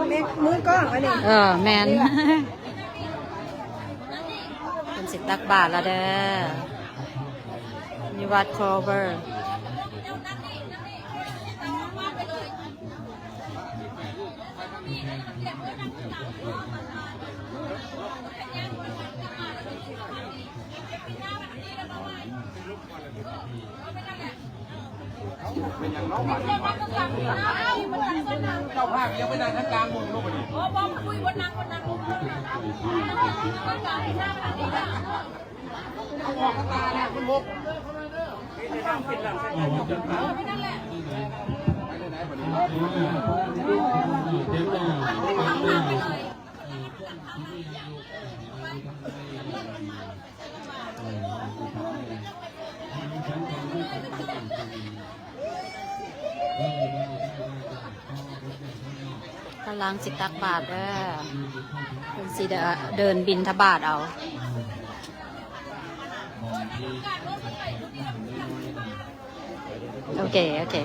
ເມັກ ມືກ້ອງອັນນີ້ ເອີ ແມ່ນ ເພິ່ນຊິຕັກບາດແລ້ວເດີ ມີວັດ Clover. ເຈົ້າພາບຍັງໄປນັ່ງທາງກາງວົງໂລດບັດນີ້ ເອົາອອກມາຕາແລ້ວ ມັນບົກ ກຳລັງຊິຕັກບາດເດີ ເພິ່ນຊິເດີ- ເດີນບິນທະບາດເອົາ. ໂອເຄ ໂອເຄ. ຕ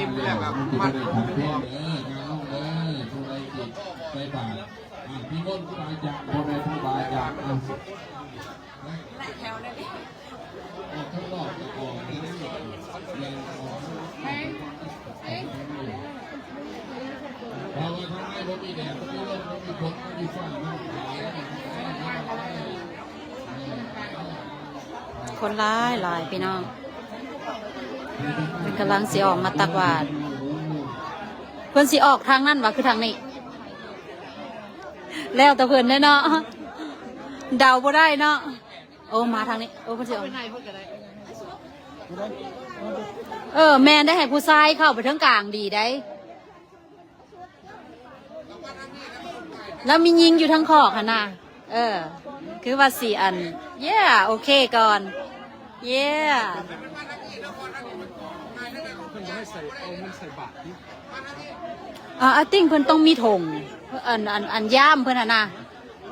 ິມແລ້ວກໍມັດ ເອີ ງານລົງເດີ ຜູ້ໃດຊິໃສ່ບາດ ອ່າ ນິມົນຄູບາອາຈານ ພໍ່ແມ່ຄູບາອາຈານ ອ່າ ແຖວເລີຍ. ຄົນຫຼາຍໆ ພີ່ນ້ອງ ເພິ່ນກຳລັງຊິອອກມາຕັກບາດ ເພິ່ນຊິອອກທາງນັ້ນຫວາ ຄືທາງນີ້ ແລ້ວແຕ່ເພິ່ນເດ້ເນາະ ເດົາບໍ່ໄດ້ເນາະ. ໂອ້ ມາທາງນີ້ ໂອ້ ເພິ່ນຊິອອກ ເອີ ແມ່ນໄດ້ ໃຫ້ຜູ້ຊາຍເຂົ້າໄປເທິງກາງດີໄດ໋ ແລ້ວມີຍິງຢູ່ທາງຂອກຫັ້ນນະ ເອີ ຄືວ່າຊິອັນ ເຢ ໂອເຄກ່ອນ ເຢ ເພິ່ນບໍ່ໃຫ້ໃສ່ ເອົາເງິນໃສ່ບາດຕິ ອ່າ I think ເພິ່ນຕ້ອງມີຖົງ ອັນ ອັນ ອັນຢ້າມເພິ່ນຫັ້ນນະ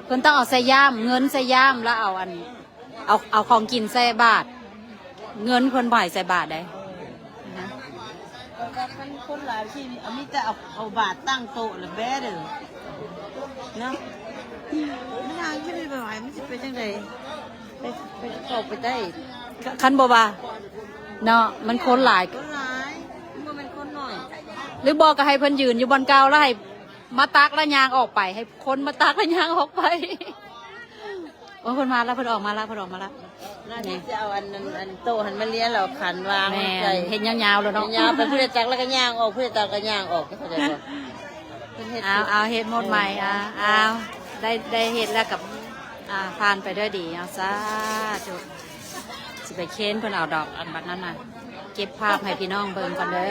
ເພິ່ນຕ້ອງເອົາໃສ່ຢ້າມ ເງິນໃສ່ຢ້າມ ແລ້ວເອົາອັນ ເອົາ ເອົາຂອງກິນໃສ່ບາດ ເງິນເພິ່ນບໍ່ໃຫ້ໃສ່ບາດໃດ໋ນະ. ຄັນຄົນຫຼາຍຊິ ມີແຕ່ເອົາ ເອົາບາດຕັ້ງໂຕະລະແບເດີ ເນາະ ມັນຫາກິນໄດ້ບໍ່ໄຫວ ມັນຊິເປັນຈັ່ງໃດ ໄປ ໄປເຂົ້າໄປໄດ້ ຄັນບໍ່ວ່າ ເນາະ ມັນຄົນຫຼາຍ ຄົນຫຼາຍ ມັນບໍ່ແມ່ນຄົນໜ້ອຍ ຫຼືບໍ່ກໍໃຫ້ເພິ່ນຢືນຢູ່ບ່ອນເກົ່າ ແລ້ວໃຫ້ມາຕັກແລ້ວຍ່າງອອກໄປ ໃຫ້ຄົນມາຕັກແລ້ວຍ່າງອອກໄປ. ໂອ້ຍ ເພິ່ນມາແລ້ວ ເພິ່ນອອກມາແລ້ວ ເພິ່ນອອກມາແລ້ວ ລະນີ້ຊິເອົາອັນ ອັນ ອັນໂຕະຫັ້ນມາລຽນ ແລ້ວເອົາຂັນວາງ ແມ່ນ ໃສ່ ເຮັດຍາວໆ ໂລດເນາະ ຍາວໄປ ຜູ້ໃດຕັກແລ້ວກໍຍ່າງອອກ ຜູ້ໃດຕັກກໍຍ່າງອອກ ເຂົ້າໃຈບໍ່? ເພິ່ນເຮັດ ເອົາ ເອົາເຮັດໝົດໃໝ່ ເອີ ເອົາ ເອົາ ໄດ້ ໄດ້ເຮັດແລ້ວກໍ ອ່າ ຜ່ານໄປດ້ວຍດີ ເອົາ ສາທຸ ຊິໄປເຄນເພິ່ນເອົາດອກ ອັນບັດນັ້ນນະ ເກັບພາບໃຫ້ພີ່ນ້ອງເບິ່ງກ່ອນເດີ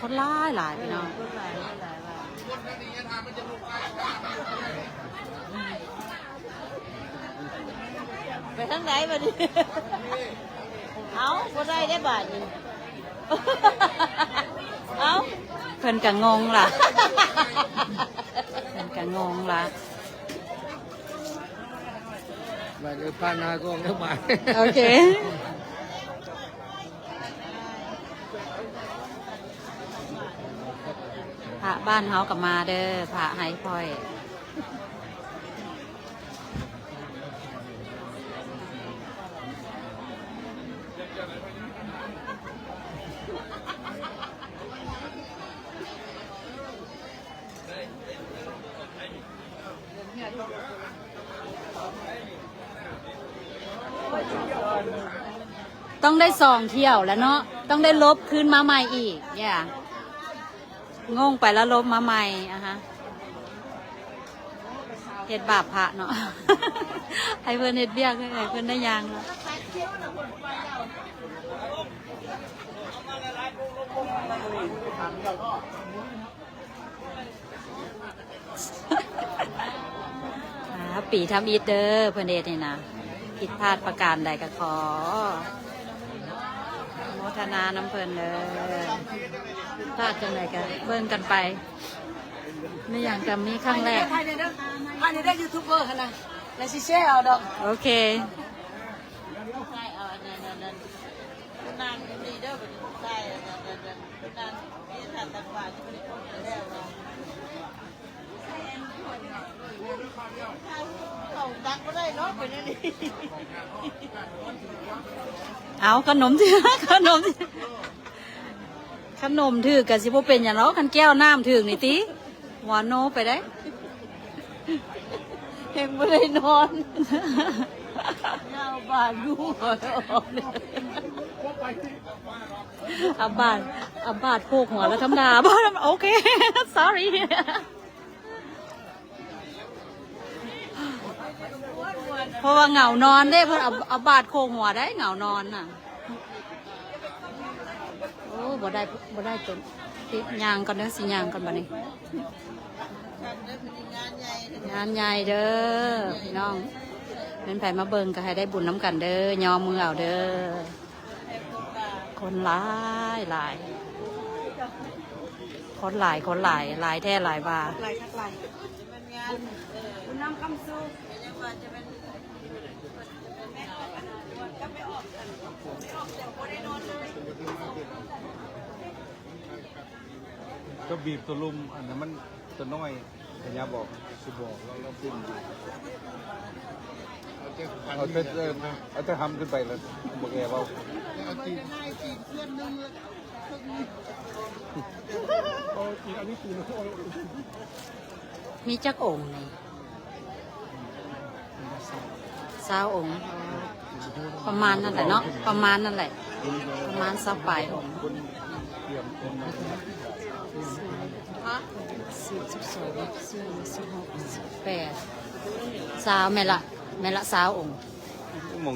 ຄົນຫຼາຍໆ ພີ່ນ້ອງ. ໄປທາງໃດບັດນີ້? ເອົ້າ ບໍ່ໄດ້ເດ້ບາດນີ້ ເອົ້າ ເພິ່ນກະງົງລະ ເພິ່ນກະງົງລະ ບາດນີ້ຜ່ານໜ້າກ້ອງແລ້ວບາດ ໂອເຄ. ພະບ້ານເຮົາກໍມາເດີ ພະໄຮພ້ອຍ ຕ້ອງໄດ້ສອງຖ້ຽວແລ້ວເນາະ ຕ້ອງໄດ້ຫຼົບຄືນມາໃໝ່ອີກ ຢ່າ ງົງໄປແລ້ວຫຼົບມາໃໝ່ ອາຮະ ເຮັດບາບພະເນາະ ໃຫ້ເພິ່ນເຮັດວຽກ ໃຫ້ເພິ່ນໄດ້ຍ່າງເນາະ. ອ່າ ປີທຳອິດເດີ ເພິ່ນເຮັດນີ້ນະ ຜິດພາດປະການໃດກໍຂໍໂມທະນານຳເພິ່ນເດີ ພາດຈັ່ງໃດກໍເບິ່ງກັນໄປ ມີຫຍັງກໍມີຄັ້ງແລກ ຖ່າຍແດ່ເດີ ຖ່າຍແດ່ເດີ ຢູທູບເບີຫັ້ນນະ. ແລ້ວຊິແຊເອົາດອກ. ໂອເຄ. ໃສ່ເອົາອັນນັ້ນ ນັ້ນ ນັ້ນ ນາງຢູ່ນີ້ເດີ ບັດນີ້ໃສ່ອັນນັ້ນ ນັ້ນ ນີ້ ທານຕັກບາດຢູ່ນີ້ ຄົນແລ້ວເນາະ ເຂົ້າຕັກບໍ່ໄດ້ເນາະ ເປັນອັນນີ້. ເອົາ ຂະໜົມ ຂະໜົມ ຂະໜົມຖືກກະຊິບໍ່ເປັນຫຍັງດອກ ຄັນແກ້ວນ້ຳຖືກນີ້ຕິ ຫົວໂນໄປໄດ້ ແຮງບໍ່ໄດ້ນອນ ຍາວບາດຢູ່ ອາບາດ ອາບາດໂພກຫົວລະທຳມະດາ ບໍ່ ໂອເຄ sorry. ເພາະວ່າເຫງົານອນເດ້ ເພິ່ນເອົາ ເອົາບາດໂຄກຫົວໄດ້ ເຫງົານອນນະ. ໂອ້ ບໍ່ໄດ້ ບໍ່ໄດ້ຕົວ ຕິດ ຍ່າງກ່ອນເດີ ຊິຍ່າງກ່ອນບັດນີ້. ງານໃຫຍ່ເດີພີ່ນ້ອງ ແມ່ນໃຜມາເບິ່ງກໍໃຫ້ໄດ້ບຸນນຳກັນເດີ ຍໍມືເອົາເດີ. ຄົນຫຼາຍຫຼາຍ ຄົນຫຼາຍ ຄົນຫຼາຍ ຫຼາຍແທ້ຫຼາຍວ່າ ຫຼາຍຄັກຫຼາຍ ບຸນນຳຄຳສຸກ ກໍບີບຕົວລຸ່ມ ອັນນັ້ນມັນຕົວນ້ອຍ ພະຍາບອກ ຊິບອກ ລາວ ລາວເປັນຢູ່ ເອົາແຕ່ ເອົາແຕ່ຫຳຂຶ້ນໄປ ແລ້ວບໍ່ແກ່ເວົ້າ. ມີຈັກອົງນີ້? ຊາວອົງ ປະມານນັ້ນແຫຼະເນາະ ປະມານນັ້ນແຫຼະ ປະມານຊາວປາຍອົງ. ສິບ ສິບສອງ ສິບສີ່ ສິບຫົກ ສິບແປດ ຊາວ ແມ່ນລະ ແມ່ນລະ ຊາວອົງ.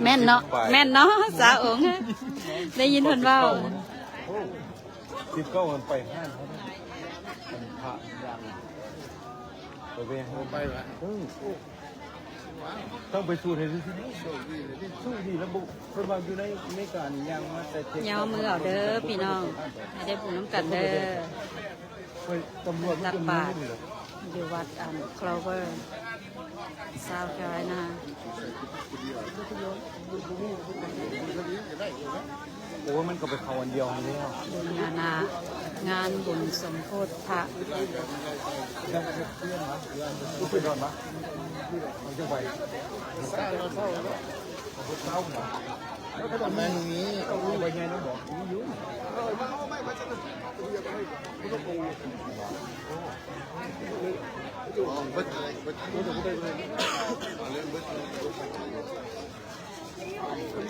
ແມ່ນເນາະ ແມ່ນເນາະ ຊາວອົງ ໄດ້ຍິນເພິ່ນເວົ້າ. ໂອ້ ສິບເກົ້າ ມັນໄປຮ້ານເຂົາເດ້ ພະຢ່າງ ໄປແວ່ ໄປລະ ເອີ ຕ້ອງໄປສູດໃຫ້ດີ ໂຊກດີແລ້ວ ເພິ່ນວ່າຢູ່ໃນອາເມລິການີ້ ຍ່າງມາແຕ່ເທັກຊັສ ຍໍມືເອົາເດີພີ່ນ້ອງ ໃຫ້ໄດ້ບຸນນຳກັນເດີ. ເອີ ຕຳຫຼວດມັນ ຕັກບາດຢູ່ວັດ ອັນ Clover South Carolina. ໂອ້ຍ ມັນກໍໄປເຂົ້າອັນດຽວຫັ້ນແລ້ວ ບຸນງານນາ ງານບຸນສົມໂພດພະ. ແມ່ນນີ້ ເອົາໃບໃຫຍ່ນຳບໍ່? ມີຢູ່.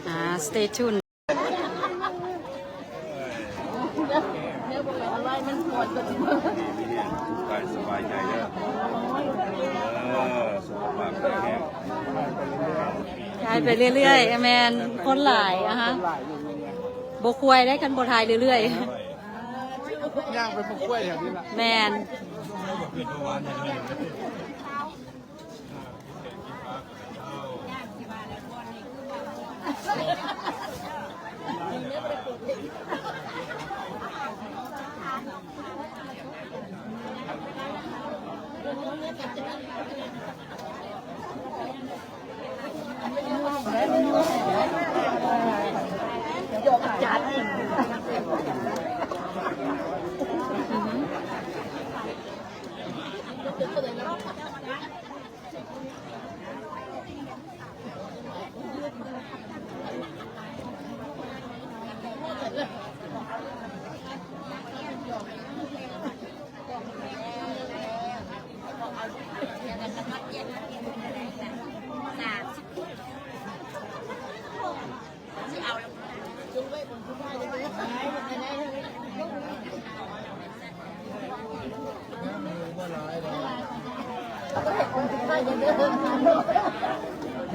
ອ່າ stay tuned. ກາຍສະບາຍໃຈເດີ ເອີ ສຸຂະພາບແຂງແຮງ ກາຍໄປເລື້ອຍໆ ແມ່ນ ຄົນຫຼາຍ ອາຮະ ບໍ່ຄວຍໄດ້ ຄັນບໍ່ຖ່າຍເລື້ອຍໆ ຍ່າງໄປບໍ່ຄວຍແຖວນີ້ລະ ແມ່ນ.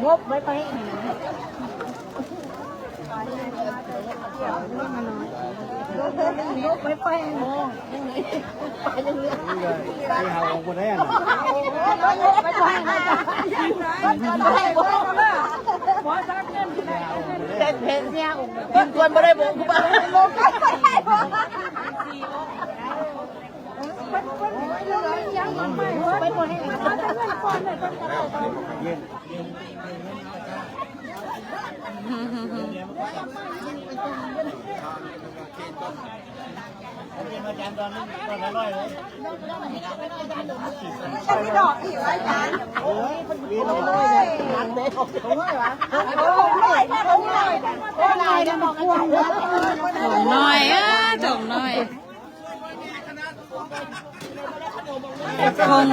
ງົບໄວ້ໄປ ງົບໄວ້ໄປ ໄປເລື້ອຍໆ ໄປຫາອົງບໍ່ໄດ້ນະ ໄປໄປ ແຕ່ເຫັນເນຍ ກິນກ່ອນບໍ່ໄດ້ບໍ່ ຜູ້ບ່າວ. ถงน้อย เออ ถงน้อย ถง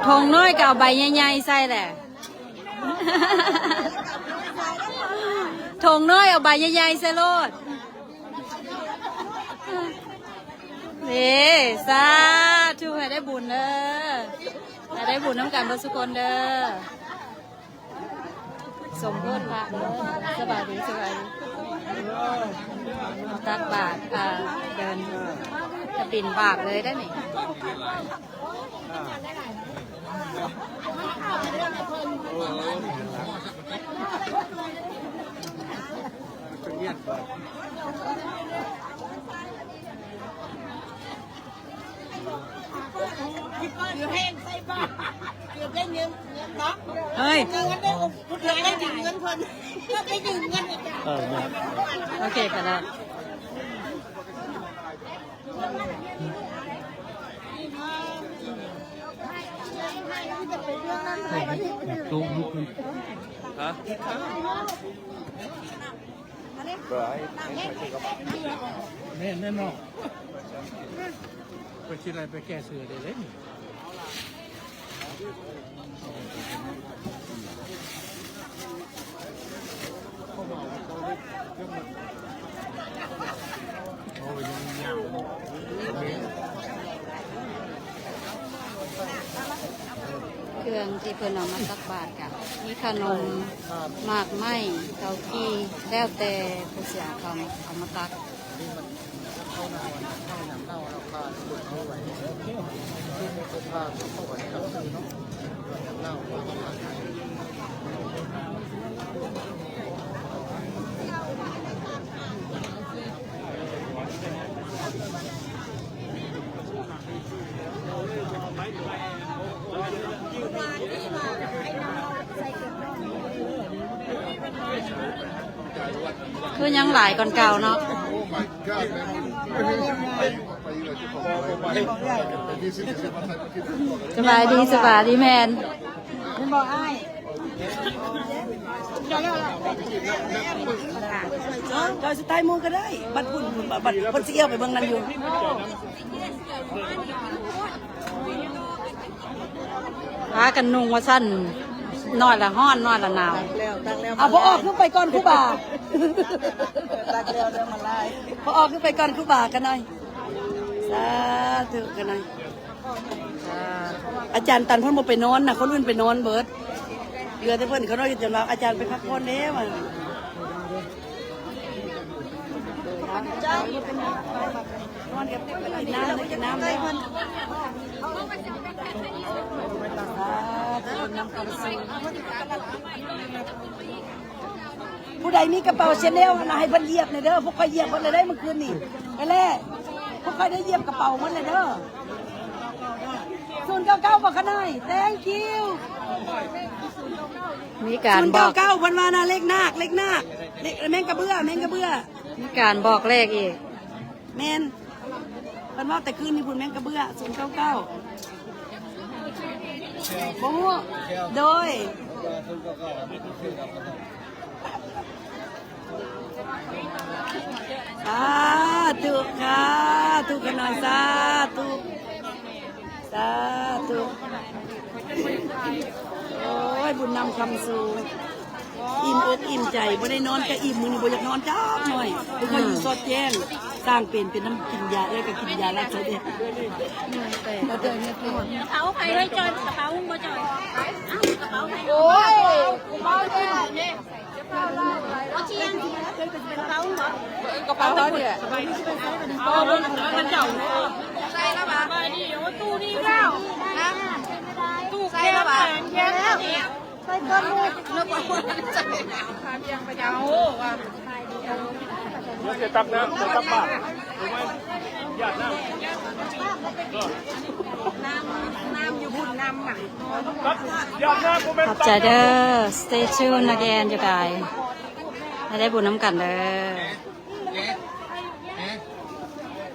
ถงน้อยก็เอาใบใหญ่ๆใส่แหละ ถงน้อยเอาใบใหญ่ๆใส่โลด เด้ สาธุ ให้ได้บุญเด้อ ให้ได้บุญนำกันเบิดซุคนเด้อ สมโพธิพระเด้อ สบายดี สบายดี ตักบาตร อ่า เดิน จะบิณฑบาตเลยได้นี่ เฮ้ย เกือบได้ยืมเงินเพิ่น เกือบได้ยืมเงินอาจารย์ เออ โอเค ไปแล้ว ฮะ? ແມ່ນແນ່ນອນ ເພິ່ນຊິໄດ້ໄປແກ້ເສື້ອໄດ້ເລີຍ. ເຄື່ອງທີ່ເພິ່ນເອົາມາຕັກບາດກະມີຂະໜົມ ໝາກໄມ້ ເຕົ້າກີ້ ແລ້ວແຕ່ເພິ່ນຊິເອົາເຂົ້າມາ ເອົາມາຕັກ. ຄືຍັງຫຼາຍກ່ອນເກົ່າເນາະ. ສະບາຍດີ ສະບາຍດີ ແມ່ນ ແມ່ນບໍ່ອ້າຍ? ຈອຍສຸດທ້າຍໝູ່ກໍໄດ້ ບັດພຸ້ນ ບັດ ບັດເພິ່ນຊິອຽວໄປເບິ່ງນັ້ນຢູ່. ພາກັນນຸ່ງວ່າຊັ້ນ ນ້ອຍລະຮ້ອນ ນ້ອຍລະໜາວ. ເອົາ ພໍ່ອອກຂຶ້ນໄປກ່ອນຄູບາ ພໍ່ອອກຂຶ້ນໄປກ່ອນຄູບາກັນໜ່ອຍ. ສາທຸກັນໜ່ອຍ. ອາຈານຕັນເພິ່ນບໍ່ໄປນອນນະ ຄົນອື່ນໄປນອນເບິດ ເຫຼືອແຕ່ເພິ່ນ. ຂ້ານ້ອຍຈົນວ່າ ອາຈານໄປພັກຜ່ອນແດ່ວ່າ. ຜູ້ໃດມີກະເປົາ Chanel ຫັ້ນນະ ໃຫ້ເພິ່ນຢຽບແດ່ເດີ ພວກຂ້ອຍຢຽບເບິດແລ້ວເດ້ມື້ຄືນນີ້. ໄປແລ້ວ ພວກຂ້ອຍໄດ້ຢຽບກະເປົາໝົດແລ້ວເດີ. ສູນເກົ້າເກົ້າ ບໍ່ຂະນ້ອຍ Thank you. ມີການບອກ ສູນເກົ້າເກົ້າ ເພິ່ນວ່ານະ ເລກນາກ ເລກນາກ ເລກ ແມງກະເບື້ອ ແມງກະເບື້ອ. ມີການບອກເລກອີກ. ແມ່ນ ເພິ່ນເວົ້າແຕ່ຄືນນີ້ພຸ້ນ ແມງກະເບື້ອ ສູນເກົ້າເກົ້າ. ບໍ່ຮູ້ ໂດຍ. ສາທຸຄ່າ ທຸກຂະນ້ອຍ ສາທຸ ສາທຸ. ໂອ້ຍ ບຸນນຳຄຳຊູ ອີ່ມອົກອີ່ມໃຈ ບໍ່ໄດ້ນອນກະອີ່ມ. ມື້ນີ້ບໍ່ຢາກນອນຈັກໜ້ອຍ ບໍ່ຄ່ອຍຢູ່ສອດແຈ້ງ. ສ້າງເປັນ ເປັນນຳກິນຢາ ເອື້ອຍກະກິນຢາລາດໃສ່ເດ້. ກະເປົາໃຜເຮີ້ຍ ຈອຍ ກະເປົາບໍ່ຈອຍ? ອ້າວ ກະເປົາໃຜ? ໂອ້ຍ ເອົາຈຽງ ກະເປົາບໍ່? ກະເປົາເຮົານີ້ແຫຼະ ບໍ່ ບໍ່ ບໍ່ ເຈົ້າ ໃສ່ລະຫວາ? ຕູ້ນີ້ແລ້ວ ຕູ້ແກ້ວແຂງແກ້ວ. ໄປກ່ອນລູກ ເອົາວ່າ ດຽວຊິຕັກນ້ຳ ຊິຕັກບາດ ຮູ້ໄໝ? ຢາດນ້ຳ. ນ້ຳ ນ້ຳຢູ່ພຸ້ນ ນ້ຳນະ. ຂອບໃຈເດີ. Stay tuned again, you guys. ໃຫ້ໄດ້ບຸນນຳກັນເດີ.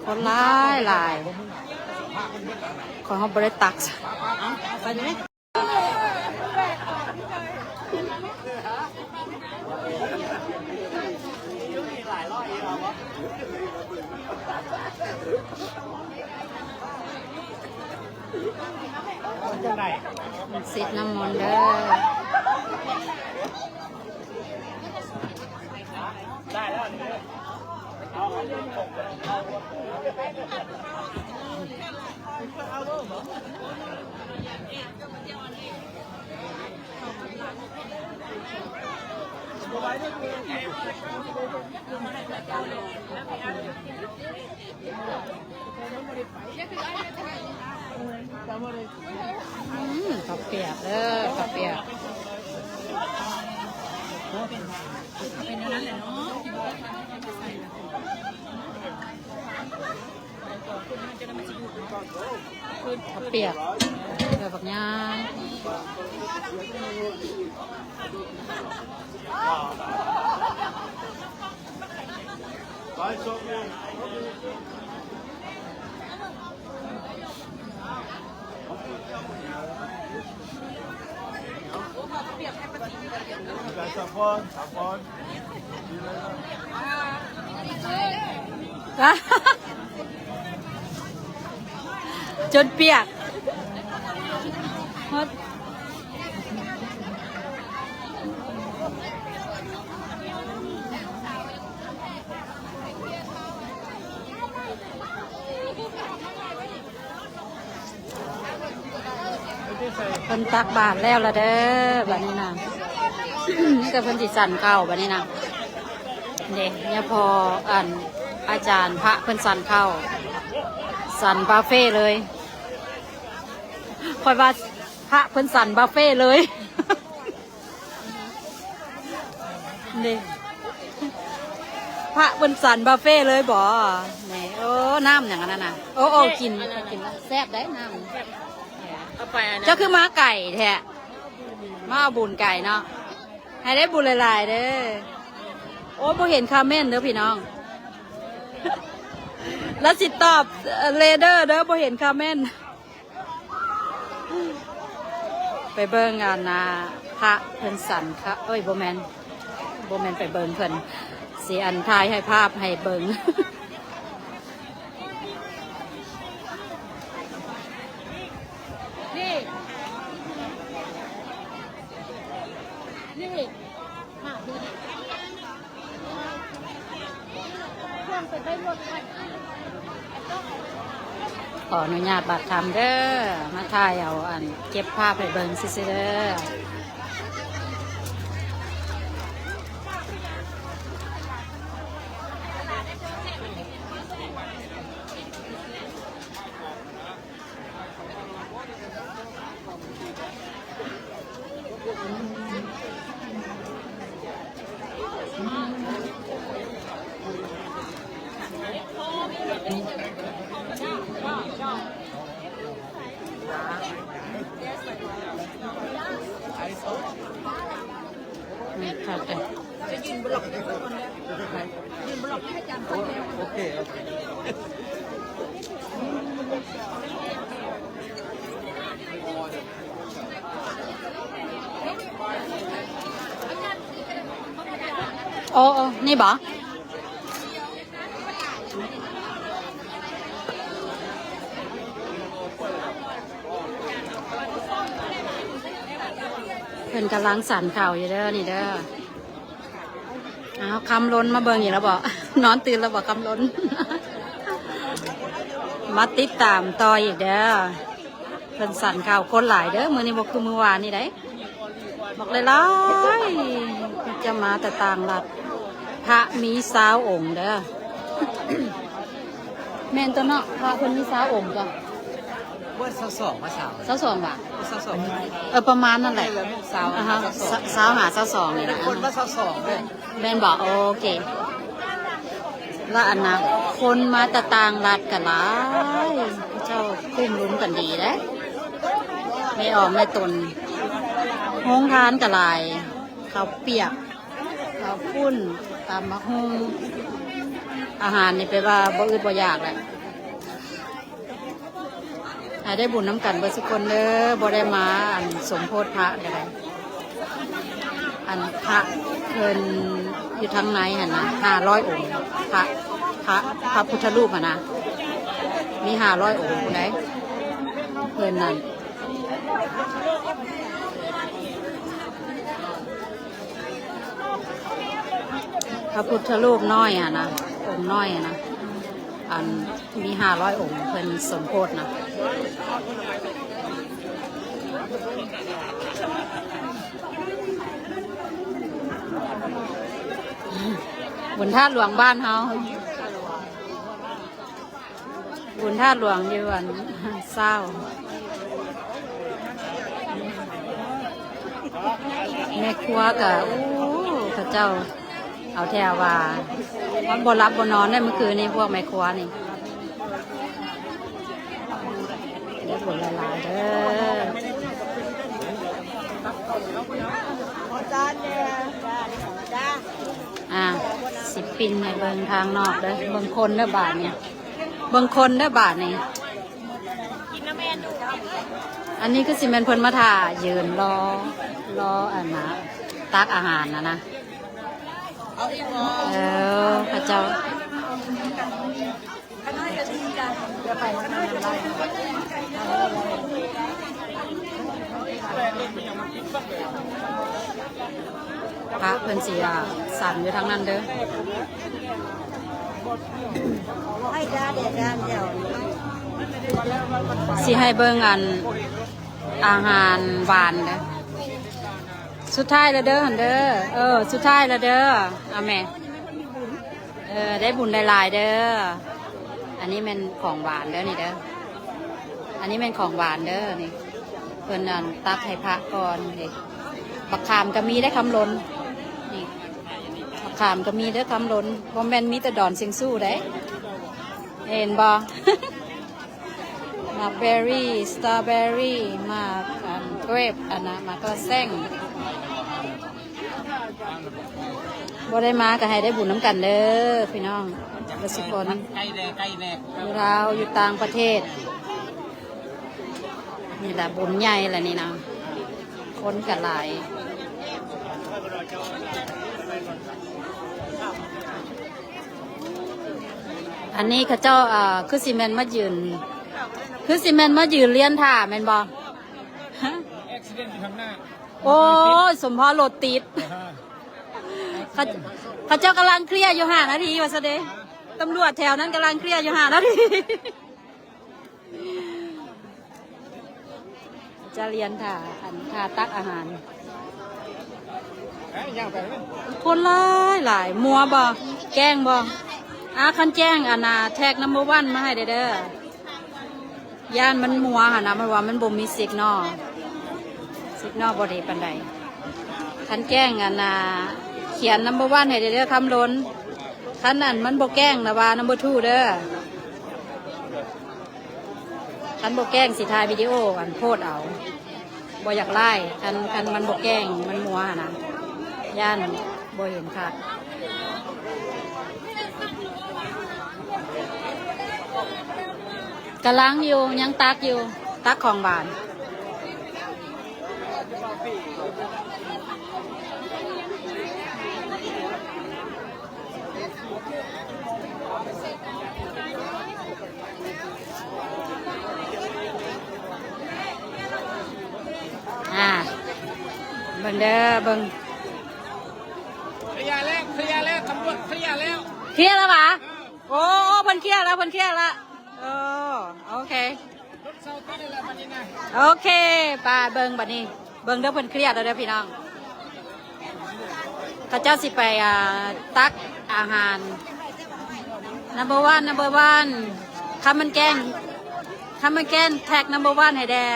ຄົນຫຼາຍຫຼາຍ ຂອງເຮົາບໍ່ໄດ້ຕັກ. ໄປເດ້. ສິດນ້ຳມົນເດີ. ອືມ ເຂົ້າປຽກເດີ ເຂົ້າປຽກ. ເປັນແນວນັ້ນແຫຼະເນາະ. ເຂົ້າປຽກ ເກືອບັກຍາວ. ຈົນປຽກ. ເພິ່ນຕັກບາດແລ້ວລະເດີ ບາດນີ້ນະ ມີແຕ່ເພິ່ນຊິສັນເຂົ້າບາດນີ້ນະ. ເດ້ ຍາພໍ່ ອັນ ອາຈານພະເພິ່ນສັນເຂົ້າ ສັນບາເຟເລີຍ. ຂ້ອຍວ່າພະເພິ່ນສັນບາເຟເລີຍ. ນີ້ ພະເພິ່ນສັນບາເຟເລີຍບໍ? ນີ້ ໂອ້ ນ້ຳຫຍັງອັນນັ້ນນະ? ໂອ້ ໂອ້ ກິນ ກິນແລ້ວແຊບໄດ໋ນ້ຳ. ເອົາໄປອັນນັ້ນ ເຈົ້າຄືມາໄກແທ້? ມາເອົາບຸນໄກເນາະ. ໃຫ້ໄດ້ບຸນຫຼາຍໆເດີ. ໂອ້ ບໍ່ເຫັນຄອມເມັນເດີພີ່ນ້ອງ. ລະຊິຕອບເລເດີເດີ ບໍ່ເຫັນຄອມເມັນ. ໄປເບິ່ງອັນນາ ພະເພິ່ນສັນເຂົ້າ ເອີຍ ບໍ່ແມ່ນ ບໍ່ແມ່ນໄປເບິ່ງເພິ່ນ ຊິອັນຖ່າຍໃຫ້ພາບໃຫ້ເບິ່ງ. ນີ້ ນີ້ ພາບນີ້. ຂໍອະນຸຍາດບາດທຳເດີ ມາຖ່າຍເອົາອັນເກັບພາບໃຫ້ເບິ່ງຊື່ໆເດີ. ນີ້ ເຂົ້າໃຈ. ໂອເຄ ໂອເຄ. ໂອ້ ໂອ້ ນີ້ບໍ? ເພິ່ນກຳລັງສັນເຂົ້າຢູ່ເດີ ນີ້ເດີ. ອ້າວ ຄຳລົນມາເບິ່ງອີກແລ້ວບໍ? ນອນຕື່ນແລ້ວບໍ ຄຳລົນ? ມາຕິດຕາມຕໍ່ອີກເດີ. ເພິ່ນສັນເຂົ້າ ຄົນຫຼາຍເດີ ມື້ນີ້ບໍ່ຄືມື້ວານນີ້ໃດ໋. ບອກຫຼາຍໆ ຈະມາແຕ່ຕ່າງລັດ ພະມີຊາວອົງເດີ. ແມ່ນຕົວະເນາະ ພະເພິ່ນມີຊາວອົງຕົວະ. ເບີດ ຊາວສອງ ວ່າ ຊາວ ຊາວສອງ ຫວາ? ຊາວສອງ ເອີ ປະມານນັ້ນແຫຼະ ຊາວ ອ່າຮະ ຊາວຫ້າ ຊາວສອງ ນີ້ແຫຼະ ຄົນວ່າຊາວສອງເດີ. ແມ່ນບໍ? ໂອເຄ. ລະອັນນະ ຄົນມາແຕ່ຕ່າງລັດກະຫຼາຍ ເຂົາເຈົ້າກຸ້ມລຸມກັນດີເດ້ ແມ່ອອກແມ່ຕົນ ໂຮງທານກະຫຼາຍ ເຂົ້າປຽກ ເຂົ້າປຸ້ນ ຕຳບັກຫຸ່ງ ອາຫານນີ້ແປວ່າບໍ່ອຶດບໍ່ຢາກແຫຼະ. ໃຫ້ໄດ້ບຸນນຳກັນເບິດສຸຄົນເດີ ບໍ່ໄດ້ມາອັນສົມໂພດພະກະໄດ້ ອັນພະເພິ່ນຢູ່ທາງໃນຫັ້ນນະ ຫ້າຮ້ອຍອົງ ພະ ພະ ພະພຸດທະຮູບຫັ້ນນະ ມີຫ້າຮ້ອຍອົງພຸ້ນໃດ ເພິ່ນນັ້ນ ພະພຸດທະຮູບນ້ອຍຫັ້ນນະ ອົງນ້ອຍຫັ້ນນະ ອັນ ມີຫ້າຮ້ອຍອົງ ເພິ່ນສົມໂພດນະ ບຸນທາດຫຼວງບ້ານເຮົາ ບຸນທາດຫຼວງຢູ່ອັນຊາວ ແມ່ຄົວກະ ໂອ້ ເຂົາເຈົ້າ ເອົາແທ້ວ່າ ນອນບໍ່ຫຼັບບໍ່ນອນໄດ້ມື້ຄືນນີ້ ພວກແມ່ຄົວນີ້ ໄດ້ບຸນຫຼາຍໆເດີ. ອ່າ ຊິປິ່ນໃຫ້ເບິ່ງທາງນອກເດີ ເບິ່ງຄົນເດີບາດນີ້ ເບິ່ງຄົນເດີບາດນີ້. ອັນນີ້ຄືຊິແມ່ນເພິ່ນມາຖ້າຢືນລໍ ລໍອັນນະ ຕັກອາຫານນະນະ ເອີ ເຂົາເຈົ້າ ພະເພິ່ນຊິ ອ່າ ສັນຢູ່ທາງນັ້ນເດີ ຊິໃຫ້ເບິ່ງອັນ ອາຫານຫວານເດີ. ສຸດທ້າຍແລ້ວເດີຫັ້ນເດີ ເອີ ສຸດທ້າຍແລ້ວເດີ ເອົາແມ່ ເອີ ໄດ້ບຸນຫຼາຍໆເດີ. ອັນນີ້ແມ່ນຂອງຫວານເດີນີ້ເດີ ອັນນີ້ແມ່ນຂອງຫວານເດີນີ້ ເພິ່ນອັນຕັກໃຫ້ພະກ່ອນນີ້. ບັກຂາມກະມີເດ້ຄຳຫຼົ່ນ ນີ້ ບັກຂາມກະມີເດີຄຳຫຼົ່ນ ບໍ່ແມ່ນມີແຕ່ດອນຊິງຊູເດ້ ເຫັນບໍ່? ໝາກເບີຣີ ສະຕໍເບີຣີ ໝາກ ອັນ ເກຣບ ອັນນະ ໝາກກະແຊງ. ບໍ່ໄດ້ມາກະໃຫ້ໄດ້ບຸນນຳກັນເດີພີ່ນ້ອງເບິດສຸຄົນ ໃກ້ແດ່ ໃກ້ແດ່ ຢູ່ລາວ ຢູ່ຕ່າງປະເທດ. ນີ້ລະບຸນໃຫຍ່ລະນີ້ນະ ຄົນກະຫຼາຍ. ອັນນີ້ເຂົາເຈົ້າ ເອີ ຄືຊິແມ່ນມາຢືນ ຄືຊິແມ່ນມາຢືນລຽນຖ້າແມ່ນບໍ່? ໂອ້ຍ ສົມພໍລົດຕິດ ເຂົາ ເຂົາເຈົ້າກຳລັງເຄລຍຢູ່ຫ້ານາທີວ່າຊັ້ນເດ ຕຳຫຼວດແຖວນັ້ນກຳລັງເຄລຍຢູ່ຫ້ານາທີ. ຈະລຽນຖ້າ ອັນ ຖ້າຕັກອາຫານ ຄົນຫຼາຍໆ. ມົວບໍ່? ແກ້ງບໍ່? ອາ ຄັນແຈ້ງ ອັນນາ ແທັກນຳເບີວັນມາໃຫ້ແດ່ເດີ ຢ້ານມັນມົວຫັ້ນນະ ເພາະວ່າມັນບໍ່ມີຊິກນໍ ຊິກນໍບໍ່ດີປານໃດ. ຄັນແຈ້ງ ອັນນາ ຂຽນນຳເບີວັນໃຫ້ແດ່ເດີ ຄຳຫຼົ່ນ. ຄັນອັນມັນບໍ່ແກ້ງລະວ່ານຳເບີທູເດີ. ຄັນບໍ່ແກ້ງຊິຖ່າຍວິດີໂອອັນໂພດເອົາ ບໍ່ຢາກຫຼາຍ. ຄັນ ຄັນມັນບໍ່ແກ້ງ ມັນມົວຫັ້ນນະ ຢ້ານບໍ່ເຫັນຄັກ. ກຳລັງຢູ່ ຍັງຕັກຢູ່ ຕັກຂອງຫວານ. ອ່າ ເບິ່ງເດີ ເບິ່ງ ເຄລຍແລ້ວ ເຄລຍແລ້ວ ຕຳຫຼວດເຄລຍແລ້ວ ເຄລຍແລ້ວຫວາ? ເອີ ໂອ້ ເພິ່ນເຄລຍແລ້ວ ເພິ່ນເຄລຍແລ້ວ. ເອີ ໂອເຄ ລົດເຊົາຕັດໄດ້ແລ້ວບັດນີ້ນະ. ໂອເຄ ໄປເບິ່ງບັດນີ້ ເບິ່ງເດີ ເພິ່ນເຄລຍແລ້ວເດີພີ່ນ້ອງ. ເຂົາເຈົ້າຊິໄປ ອ່າ ຕັກອາຫານ ນຳເບີວັນ ນຳເບີວັນ ຄຳມັນແກ້ງ ຄຳມັນແກ້ງ ແທັກນຳເບີວັນໃຫ້ແດ່.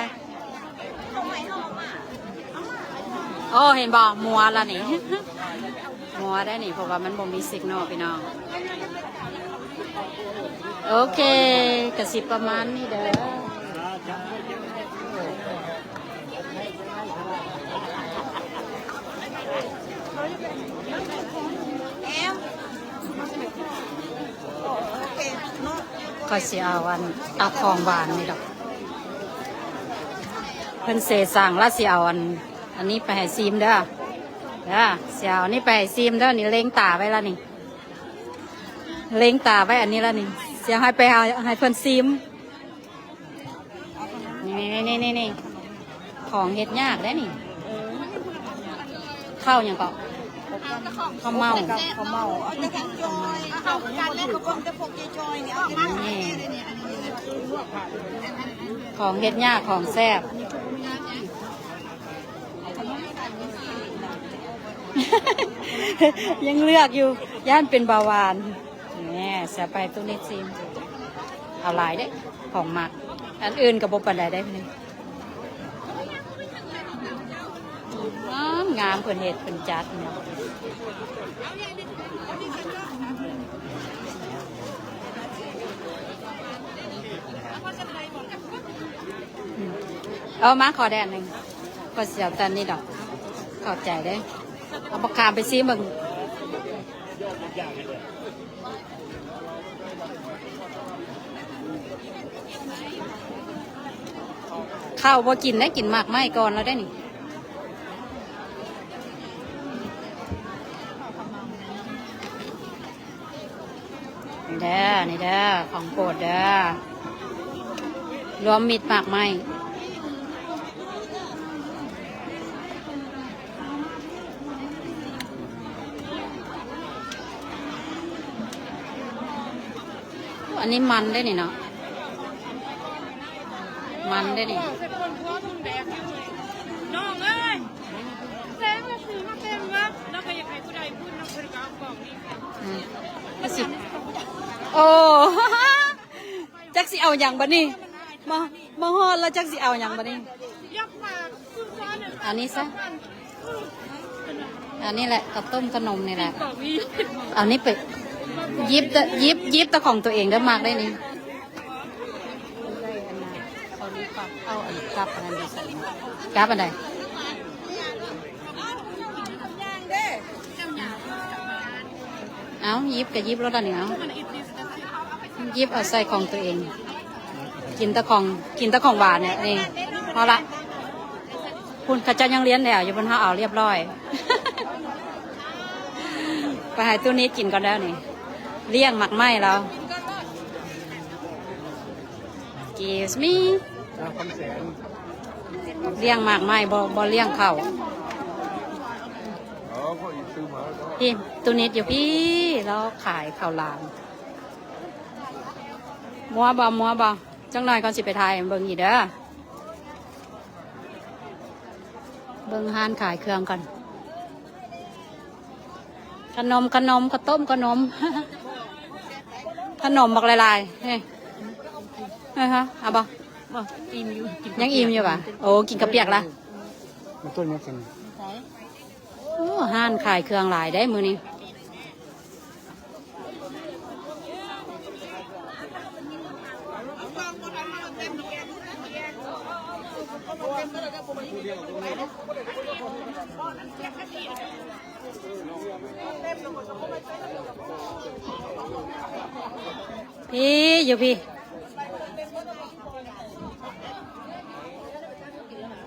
ໂອ້ ເຫັນບໍ່ ມົວລະນີ້ ມົວໄດ໋ນີ້ ເພາະວ່າມັນບໍ່ມີຊິກນໍພີ່ນ້ອງ. ໂອເຄ ກະຊິປະມານນີ້ເດີ. ຂ້ອຍຊິເອົາອັນ ເອົາຂອງຫວານນີ້ດອກ. ເພິ່ນເສສັ່ງລະ ຊິເອົາອັນ ອັນນີ້ໄປໃຫ້ຊີມເດີ. ເດີ ຊິເອົາອັນນີ້ໄປໃຫ້ຊີມເດີ. ນີ້ເລັງຕາໄວ້ລະນີ້ ເລັງຕາໄວ້ອັນນີ້ລະນີ້. ຊິເອົາໃຫ້ໄປໃຫ້ ໃຫ້ເພິ່ນຊີມ. ນີ້ໆໆໆ ຂອງເຮັດຍາກເດ້ນີ້. ເຂົ້າຫຍັງເກາະ? ເຂົ້າເມົາ ເຂົ້າເມົາ. ນີ້ ຂອງເຮັດຍາກ ຂອງແຊບ. ຍັງເລືອກຢູ່ ຢ້ານເປັນເບົາຫວານ. ແນ່ ເສຍໄປ ຕູ້ນິດຊີມ. ເອົາຫຼາຍເດ້ ຂອງມັກ. ອັນອື່ນກໍບໍ່ປານໃດໄດ໋ນີ້. ງາມໆ ເພິ່ນເຮັດ ເພິ່ນຈັດເນາະ. ເອົາມາ ຂໍແດ່ໜຶ່ງ. ຂ້ອຍຊິເອົາແຕ່ນີ້ດອກ. ຂອບໃຈເດີ້. ເອົາບັກຂາມໄປຊີມເບິ່ງ. ເຂົ້າບໍ່ກິນໄດ້ ກິນໝາກໄມ້ກ່ອນແລ້ວເດ້ນີ້. ນີ້ເດີ ນີ້ເດີ ຂອງໂປດເດີ ລວມມິດໝາກໄມ້. ອັນນີ້ມັນເດ້ນີ້ເນາະ ມັນເດ້ນີ້. ນ້ອງເອີຍ ແຊງລະຊື້ມາເຕັມວະ ລະກະຢາກໃຫ້ຜູ້ໃດພຸ້ນນຳ ເພິ່ນກະເອົາຂອງນີ້. ອືມ ໂອ້ ຈັກຊິເອົາຫຍັງບາດນີ້ ມາ ມາຮອດລະຈັກຊິເອົາຫຍັງບາດນີ້. ອັນນີ້ຊະ ອັນນີ້ແຫຼະ ເຂົ້າຕົ້ມຂະໜົມນີ້ແຫຼະ. ເອົານີ້ໄປ ຫຍິບແຕ່ ຫຍິບ ຫຍິບແຕ່ຂອງຕົວເອງເດີ ມັກໄດ້ນີ້. ເອົາອັນກັບອັນນັ້ນດີກວ່າ ກັບອັນໃດ? ເອົາ ຫຍິບກະຫຍິບໂລດອັນນີ້ ເອົາ ຫຍິບເອົາໃສ່ຂອງຕົວເອງ. ກິນແຕ່ຂອງ ກິນແຕ່ຂອງຫວານນີ້ ນີ້ ພໍລະ. ພຸ້ນເຂົາເຈົ້າຍັງລຽນແຖວຢູ່ ພຸ້ນເຮົາເອົາລຽບຮ້ອຍ. ໄປໃຫ້ຕູ້ນິດກິນກ່ອນແລ້ວນີ້ ລ້ຽງໝາກໄມ້ລາວ. Excuse me ລ້ຽງໝາກໄມ້ ບໍ່ ບໍ່ລ້ຽງເຂົ້າ. ພີ້ ຕູ້ນິດຢູ່ພີ້ ລາວຂາຍເຂົ້າຫຼາມ. ມົວບໍ່ ມົວບໍ່? ຈັກໜ່ອຍກ່ອນຊິໄປຖ່າຍໃຫ້ເບິ່ງອີກເດີ. ເບິ່ງຮ້ານຂາຍເຄື່ອງກ່ອນ. ຂະໜົມ ຂະໜົມ ເຂົ້າຕົ້ມ ຂະໜົມ ຂະໜົມບັກຫຼາຍໆ ນີ້. ເອີ ເອົາບໍ່? ບໍ່ ອີ່ມຢູ່ ຍັງອີ່ມຢູ່ຫວາ? ໂອ້ ກິນເຂົ້າປຽກລະ. ມາຕົ້ນຍັງກິນ. ໂອ້ ຮ້ານຂາຍເຄື່ອງຫຼາຍເດ້ມື້ນີ້. ພີ້ ຢູ່ພີ້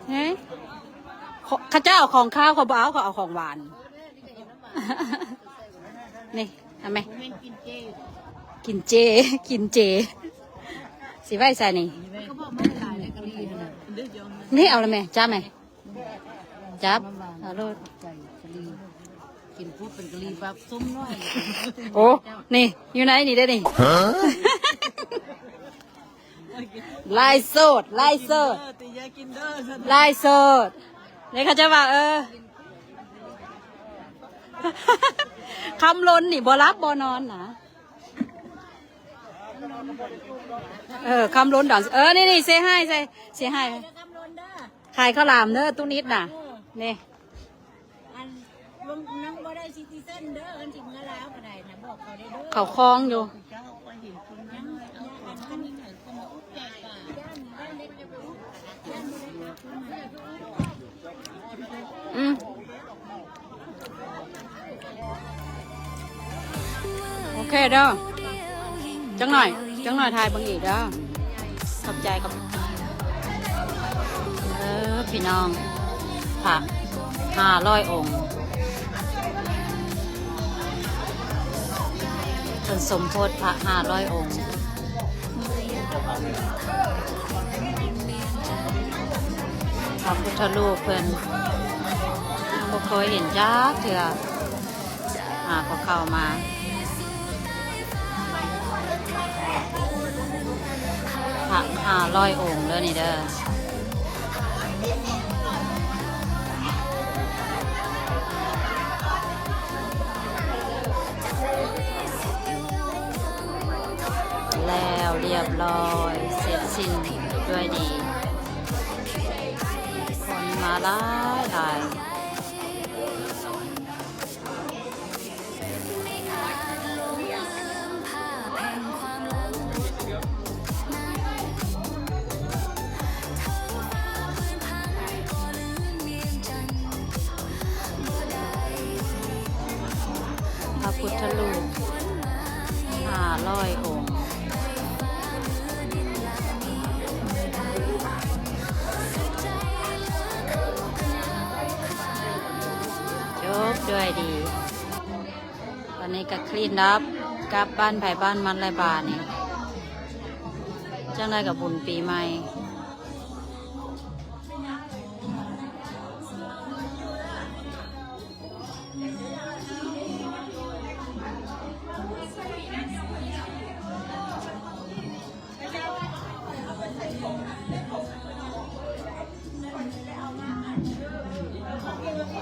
ເຮີ້ຍ ເຂົາເຈົ້າເອົາຂອງຄາວ ເຂົາບໍ່ເອົາ ເຂົາເອົາຂອງຫວານ. ນີ້ ເອົາແມະ ກິນເຈ ກິນເຈ ກິນເຈ ຊິໄວ້ໃສນີ້? ນີ້ ເອົາລະແມະ ຈັບແມະ ຈັບ ເອົາໂລດ. ກິນປຸບເປັນກະຫຼີ່ປັບ ສົ້ມນ້ອຍ. ໂອ້ ນີ້ ຢູ່ໃນນີ້ເດ້ນີ້. ໄລຟ໌ສົດ ໄລຟ໌ສົດ ໄລຟ໌ສົດ. ນີ້ເຂົາເຈົ້າວ່າ ເອີ ຄຳລົນນີ້ບໍ່ຫຼັບບໍ່ນອນນະ. ເອີ ຄຳລົນດອນ ເອີ ນີ້ໆ ເຊຮາຍ ເຊ ເຊຮາຍ ຂາຍເຂົ້າຫຼາມເດີ ຕູ້ນິດນະ. ນີ້ ຍັງບໍ່ໄດ້ຊິຕິເຊັນເດີ ຄັນຊິເມືອລາວກໍໄດ້ນະ ບອກເຂົາໄດ້ເດີ ເຂົາຄອງຢູ່. ອືມ ໂອເຄເດີ ຈັກໜ້ອຍ ຈັກໜ້ອຍຖ່າຍເບິ່ງອີກເດີ. ຂອບໃຈ ຂອບ ເອີ ພີ່ນ້ອງ ພະຫ້າຮ້ອຍອົງ ເພິ່ນສົມໂພດພະຫ້າຮ້ອຍອົງ ພະພຸດທະຮູບເພິ່ນ ຍັງບໍ່ເຄີຍເຫັນຈັກເທື່ອ ຫາກໍເຂົ້າມາ ພະຫ້າຮ້ອຍອົງເດີນີ້ເດີ. ແລ້ວລຽບລ້ອຍ ເສັດສິ້ນດ້ວຍດີ ຄົນມາຫຼາຍໆ. ພະພຸດທະຮູບຫ້າຮ້ອຍອົງ ຈົບດ້ວຍດີ. ຕອນນີ້ກໍ clean up ກັບບ້ານໃຜບ້ານມັນແລ້ວບາດນີ້ ຈັ່ງໃດກໍບຸນປີໃໝ່.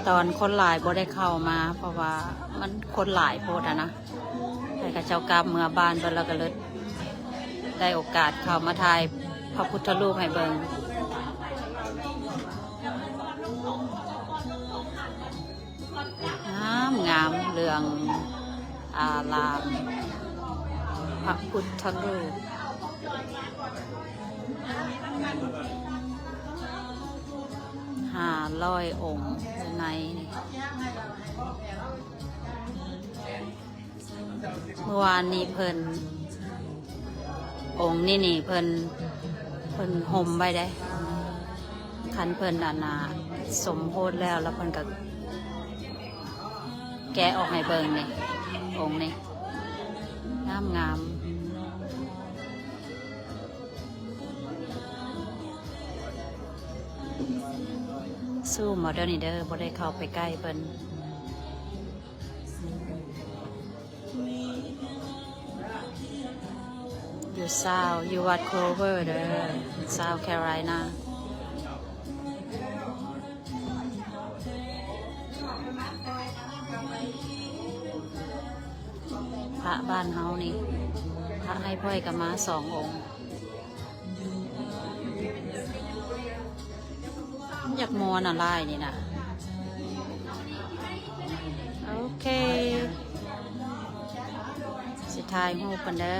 ຕອນຄົນຫຼາຍບໍ່ໄດ້ເຂົ້າມາ ເພາະວ່າມັນຄົນຫຼາຍໂພດຫັ້ນນະ ໃຫ້ເຂົາເຈົ້າກັບເມືອບ້ານເບິດ ແລ້ວກໍເລີຍໄດ້ໂອກາດເຂົ້າມາຖ່າຍພະພຸດທະຮູບໃຫ້ເບິ່ງ. ງາມໆ ເຫຼືອງອາລາມ ພະພຸດທະຮູບຫ້າຮ້ອຍອົງຢູ່ໃນນີ້. ເມື່ອວານນີ້ເພິ່ນ ອົງນີ້ນີ້ເພິ່ນ ເພິ່ນຫົ່ມໄວ້ເດ້ ຄັນເພິ່ນອັນນ່າສົມໂພດແລ້ວ ແລ້ວເພິ່ນກໍແກະອອກໃຫ້ເບິ່ງນີ້ ອົງນີ້ ງາມໆ. ຊູມເອົາເດີນີ້ເດີ ບໍ່ໄດ້ເຂົ້າໄປໃກ້ເພິ່ນ. ຢູ່ South ຢູ່ວັດ Clover ເດີ South Carolina. ພະບ້ານເຮົານີ້ ພະໃຫ້ພອຍກໍມາສອງອົງ. ຢາກມ່ວນອະລາຍນີ້ນະ. ໂອເຄ ຊິຖ່າຍຮູບກັນເດີ.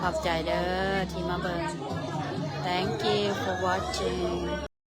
ຂອບໃຈເດີທີ່ມາເບິ່ງ. Thank you for watching.